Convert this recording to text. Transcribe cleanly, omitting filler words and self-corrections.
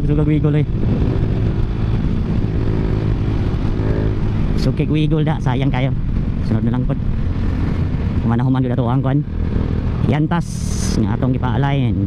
Sugag wiggle eh. Sugag wiggle da, sayang kayo. Sunod na lang pod. Human na human gyud ato ang kwan. Yantas nga atong gipa-align.